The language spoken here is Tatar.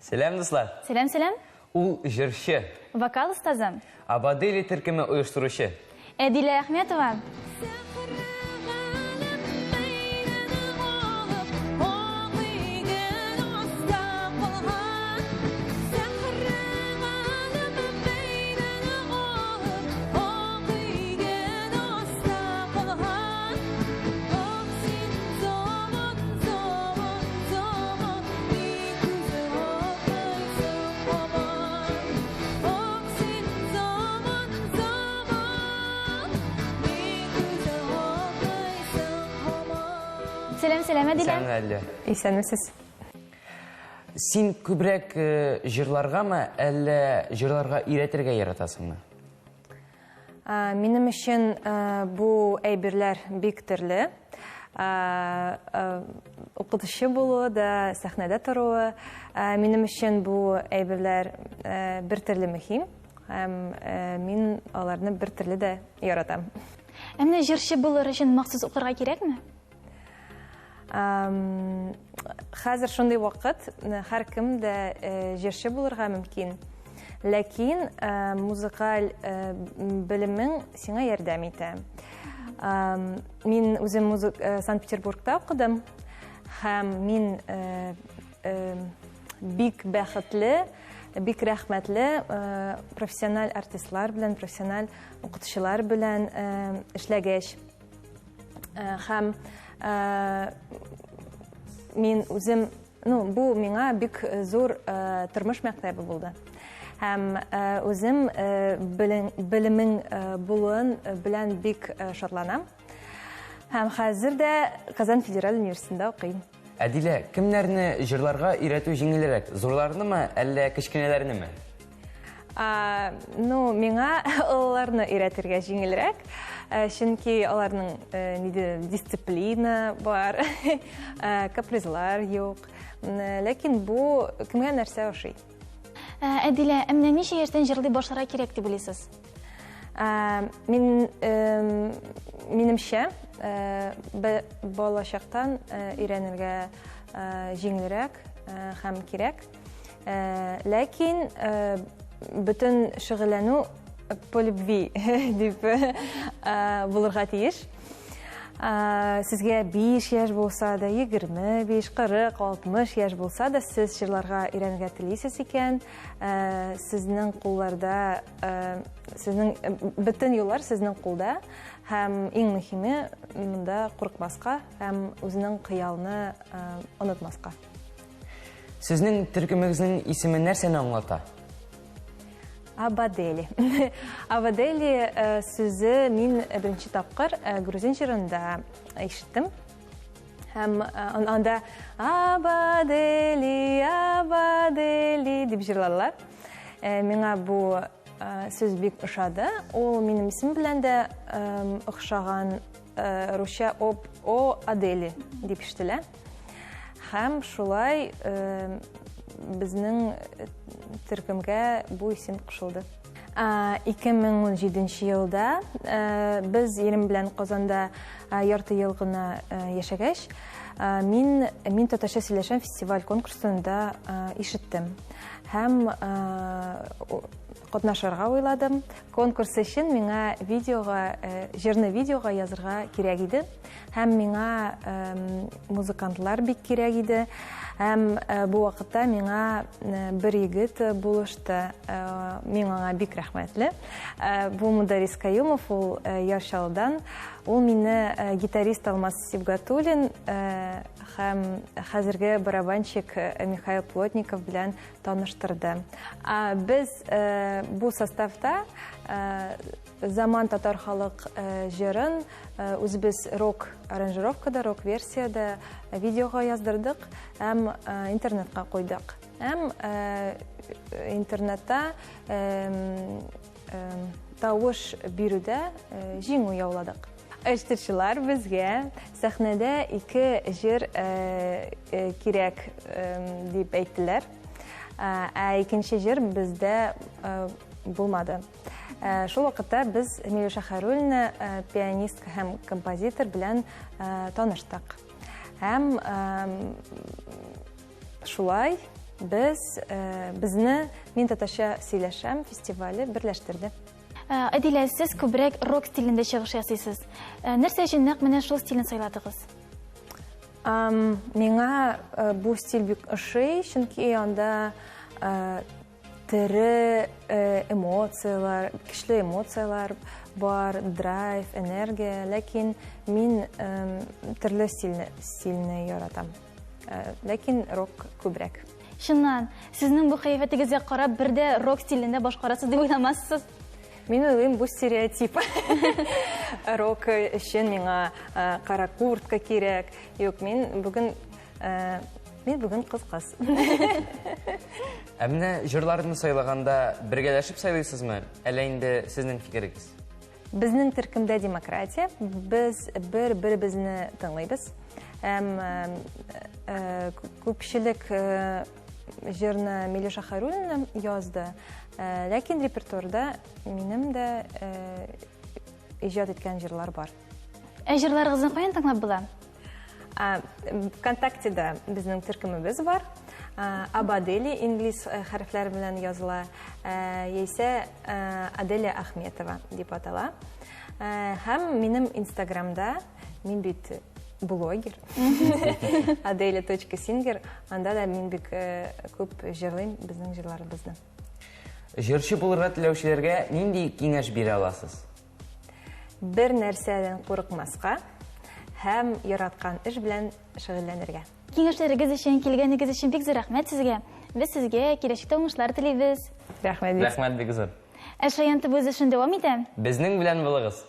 Сәлам, дуслар! Сәлам, сәлам! Ул җырчы. Вокал остазы. Абадели төркеме оештыручы. Әдилә Әхмәтова. Сәлам, сәлам, Әдилә. Исәнме, Әдилә. Исәнмесез. Син күбрәк э, җырларгамы, әллә җырларга өйрәтергә яратасыңмы? Минем өчен бу әйберләр бик төрле. Укытучы булуы да, сәхнәдә торуы. Минем өчен бу әйберләр бер төрле мөһим. Һәм мин аларны бер төрле дә яратам. Ә менә җырчы булыр өчен махсус укырга кирәкме? Хәзер шундый вакыт, һәркем дә җырчы булырга мөмкин. Ләкин музыкаль белемең сиңа ярдәм итә. Мин үзем Санкт-Петербургта укыдым һәм мин бик бәхетле, бик рәхмәтле профессиональ артистлар белән, профессиональ укытучылар белән эшләгәч. Һәм мин үзем, ну, бу миңа бик зур тормыш мәктәбе булды. Һәм үзем белемең булуын белән бик шатланам. Һәм хәзер дә Казан федераль университетында укыйм. Әдилә, кемнәрне җырларга өйрәтү җиңелрәк, зурларнымы, әллә кечкенәләрнеме? Ну, миңа олыларны өйрәтергә җиңелрәк, чөнки аларның ниде дисциплина бар, капризлар юк. Ләкин бу кемгә нәрсә ошый. Әдилә, ә менә ничә яшьтән җырлый башларга кирәк дип уйлыйсыз? Мин, минемчә, балачактан өйрәнергә җиңелрәк һәм кирәк. Ләкин бөтен шөгыльләнү по любви дип булырга тиеш. Сезгә 5 яшь булса да, 25, 40, 60 яшь булса да, сез җырларга өйрәнергә телисез икән, сезнең кулларда, сезнең бөтен юллар сезнең кулда һәм иң мөһиме монда курыкмаска һәм үзенең хыялны онытмаска. Сезнең төркемегезнең исеме нәрсәне аңлата? Абадели. Абадели э, сүзе мин беренче тапкыр э, грузин җырында ишеттем. Һәм э, анда Абадели, Абадели дип җырладылар. Миңа бу сүз бик ошады. Ул минем исем белән дә охшаган русча об о Адели дип ишетелә. Һәм шулай безнең төркемгә бу исем кушылды. 2017 елда без ирем белән Казанда ярты ел гына яшәгәч, мин Мин татарча сөйләшәм фестиваль конкурсында ишеттем. Һәм катнашырга уйладым. Конкурс өчен миңа видеога, җырны видеога язырга кирәк иде. Һәм миңа музыкантлар бик кирәк иде. Һәм бу вакытта миңа бер егет булышты. Мин аңа бик рәхмәтле. Бу Мударис Каюмов, ул Яр Чаллыдан. Ул мине гитарист Алмаз Сибгатуллин һәм хәзерге барабанщик Михаил Плотников белән таныштырды. Без бу составта Заман татар халык җырын үзебез рок аранжировкада, рок версиядә видеога яздырдык һәм интернетка куйдык. Һәм интернетта тавыш бирүдә җиңү яуладык. Оештыручылар безгә сәхнәдә ике җыр кирәк дип әйттеләр. Ә икенче җыр бездә булмады. Э, шул вакытта без Миләүшә Хәйруллина э, пианистка һәм композитор белән э, таныштык. Һәм шулай Без, безне Мин татарча сөйләшәм фестивале берләштерде. Әдилә, сез күбрәк рок стилендә чыгыш ясыйсыз. Нәрсә өчен нәкъ менә шул стильне сайладыгыз? Миңа бу стиль бик ошый, чөнки анда тере эмоцияләр, көчле эмоцияләр бар, драйв, энергия, ләкин мин төрле стильне, стильне яратам. Ләкин рок күбрәк. Чыннан, сезнең бу кыяфәтегезгә карап, бер дә рок стилендә башкарасыз дип уйламассыз. Мин уйлыйм, бу стереотип. Рок өчен миңа кара куртка кирәк. Юк, мин бүген мин бүген кыз-кыз. Ә менә җырларны сайлаганда бергәләшеп сайлыйсызмы, әллә инде сезнең фикерегез? Безнең төркемдә демократия, без бер-беребезне тыңлыйбыз. Һәм күпчелек җырны Миләүшә Хәйруллина язды. Ләкин репертуарда минем дә иҗат иткән җырлар бар. Ә җырларыгызны каян тыңлап була? ВКонтактеда безнең төркемебез бар. Абадели инглиз хәрефләре белән языла, яисә Аделя Ахметова дип атала. Һәм минем Инстаграмда, мин бит блогер, adelia.singer, анда да мин бик күп җырлыйм безнең җырларыбызны. Җырчы булырга теләүчеләргә нинди киңәш бирә аласыз? Бер нәрсәдән курыкмаска һәм яраткан эш белән шөгыльләнергә. Киңәшләрегез өчен, килгәнегез өчен бик зур рәхмәт сезгә. Без сезгә киләчәктә уңышлар телибез. Рәхмәт. Рәхмәт бик зур. Ә Шаян ТВ үз эшен дәвам итә. Безнең белән булыгыз.